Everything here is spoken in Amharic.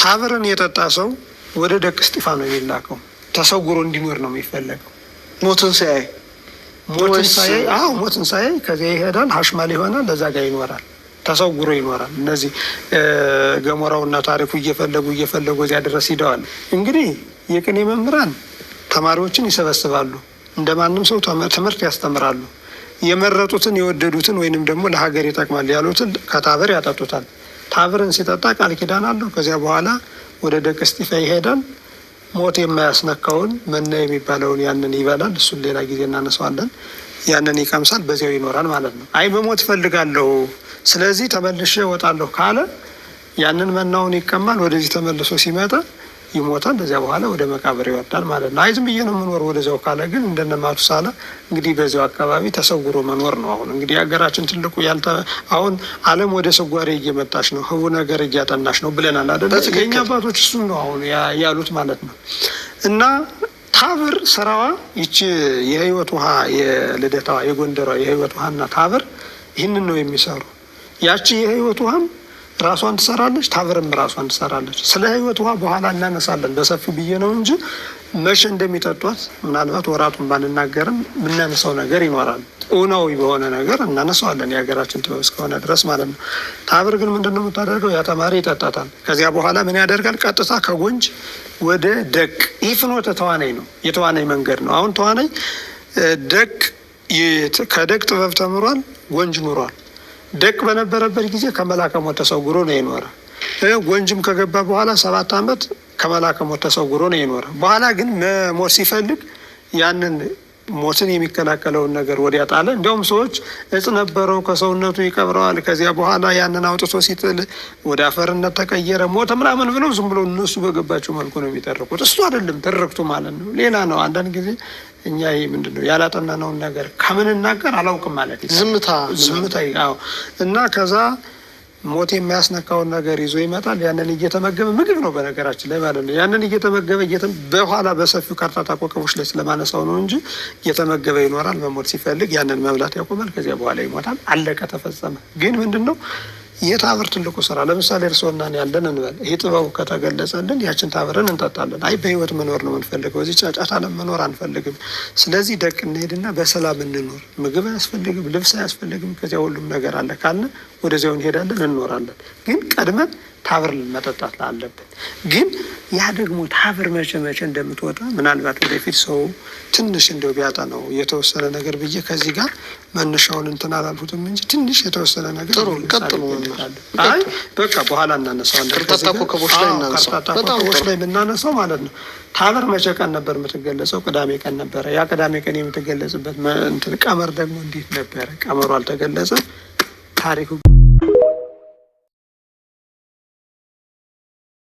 ታብርን የጠጣ ሰው ወደ ደቅ እስጢፋ ነው የሚላከው። ተሰውሮ እንዲኖር ነው የሚፈለገው። ሞትን ሳያይ ሞትን ሳያይ፣ አዎ ሞትን ሳያይ ከዚያ ይሄዳል። ሀሽማል ይሆናል። ለዛ ጋር ይኖራል። ተሰውሮ ይኖራል። እነዚህ ገሞራውና ታሪኩ እየፈለጉ እየፈለጉ እዚያ ድረስ ሂደዋል። እንግዲህ የቅኔ መምህራን ተማሪዎችን ይሰበስባሉ። እንደ ማንም ሰው ትምህርት ያስተምራሉ። የመረጡትን የወደዱትን ወይንም ደግሞ ለሀገር ይጠቅማል ያሉትን ከታብር ያጠጡታል። ታብርን ሲጠጣ ቃል ኪዳን አለው። ከዚያ በኋላ ወደ ደቅ እስጢፋ ይሄዳል። ሞት የማያስነካውን መና የሚባለውን ያንን ይበላል። እሱን ሌላ ጊዜ እናነሳዋለን። ያንን ይቀምሳል፣ በዚያው ይኖራል ማለት ነው። አይ መሞት እፈልጋለሁ፣ ስለዚህ ተመልሼ እወጣለሁ ካለ ያንን መናውን ይቀማል። ወደዚህ ተመልሶ ሲመጣ ይሞታል። ከዚያ በኋላ ወደ መቃብር ይወርዳል ማለት ነው። አይ ዝም ብዬ ነው የምኖር ወደዚያው ካለ ግን እንደነ ማቱሳላ እንግዲህ በዚያው አካባቢ ተሰውሮ መኖር ነው። አሁን እንግዲህ ሀገራችን ትልቁ ያልተ አሁን ዓለም ወደ ስጓሬ እየመጣች ነው፣ ህቡ ነገር እያጠናች ነው ብለናል አይደለ? የእኛ አባቶች እሱን ነው አሁን ያሉት ማለት ነው። እና ታብር ስራዋ ይቺ የህይወት ውሃ የልደታዋ የጎንደሯ የህይወት ውሃና ታብር ይህንን ነው የሚሰሩ። ያቺ የህይወት ውሃም ራሷን ትሰራለች፣ ታብርም ራሷን ትሰራለች። ስለ ህይወት ውሃ በኋላ እናነሳለን በሰፊው ብዬ ነው እንጂ መቼ እንደሚጠጧት ምናልባት ወራቱን ባንናገርም የምናነሳው ነገር ይኖራል። እውናዊ በሆነ ነገር እናነሳዋለን የሀገራችን ጥበብ እስከሆነ ድረስ ማለት ነው። ታብር ግን ምንድን ነው የምታደርገው? ያ ተማሪ ይጠጣታል። ከዚያ በኋላ ምን ያደርጋል? ቀጥታ ከጎንጅ ወደ ደቅ። ይህ ፍኖተ ተዋናይ ነው፣ የተዋናይ መንገድ ነው። አሁን ተዋናይ ደቅ ከደቅ ጥበብ ተምሯል፣ ጎንጅ ኑሯል። ደቅ በነበረበት ጊዜ ከመላከ ሞት ተሰውሮ ነው የኖረ። ጎንጅም ከገባ በኋላ 7 ዓመት ከመላከ ሞት ተሰውሮ ነው የኖረ። በኋላ ግን መሞት ሲፈልግ ያንን ሞትን የሚከላከለውን ነገር ወዲያ ጣለ። እንዲያውም ሰዎች እጽ ነበረው ከሰውነቱ ይቀብረዋል። ከዚያ በኋላ ያንን አውጥቶ ሲጥል ወደ አፈርነት ተቀየረ፣ ሞተ ምናምን ብለው ዝም ብሎ እነሱ በገባቸው መልኩ ነው የሚተርኩት። እሱ አይደለም ትርክቱ ማለት ነው፣ ሌላ ነው። አንዳንድ ጊዜ እኛ ይሄ ምንድን ነው ያላጠናነውን ነገር ከምንናገር አላውቅም ማለት ዝምታ ዝምታ። አዎ። እና ከዛ ሞት የሚያስነካውን ነገር ይዞ ይመጣል። ያንን እየተመገበ ምግብ ነው በነገራችን ላይ ማለት ነው። ያንን እየተመገበ በኋላ በሰፊው ካርታታ ኮከቦች ላይ ስለማነሳው ነው እንጂ እየተመገበ ይኖራል። መሞት ሲፈልግ ያንን መብላት ያቆማል። ከዚያ በኋላ ይሞታል። አለቀ፣ ተፈጸመ። ግን ምንድን ነው የታብር ትልቁ ስራ? ለምሳሌ እርስዎና እኔ ያለን እንበል፣ ይህ ጥበቡ ከተገለጸልን ያችን ታብርን እንጠጣለን። አይ በህይወት መኖር ነው የምንፈልገው፣ እዚህ ጫጫታ መኖር አንፈልግም። ስለዚህ ደቅ እንሄድና በሰላም እንኖር፣ ምግብ አያስፈልግም፣ ልብስ አያስፈልግም፣ ከዚያ ሁሉም ነገር አለ ካልን ወደዚያው እንሄዳለን፣ እንኖራለን። ግን ቀድመን ታብር መጠጣት አለብን። ግን ያ ደግሞ ታብር መቼ መቼ እንደምትወጣ ምናልባት ወደፊት ሰው ትንሽ እንደው ቢያጠናው የተወሰነ ነገር ብዬ ከዚህ ጋር መነሻውን እንትን አላልኩትም እንጂ ትንሽ የተወሰነ ነገር ጥሩ ቀጥሉ። አይ በቃ በኋላ እናነሳዋለን። ከርታታ ኮከቦች ላይ እናነሳው። ከርታታ ኮከቦች ላይ የምናነሳው ማለት ነው። ታብር መቼ ቀን ነበር የምትገለጸው? ቅዳሜ ቀን ነበረ። ያ ቅዳሜ ቀን የምትገለጽበት እንትን ቀመር ደግሞ እንዴት ነበረ? ቀመሩ አልተገለጸም። ታሪኩ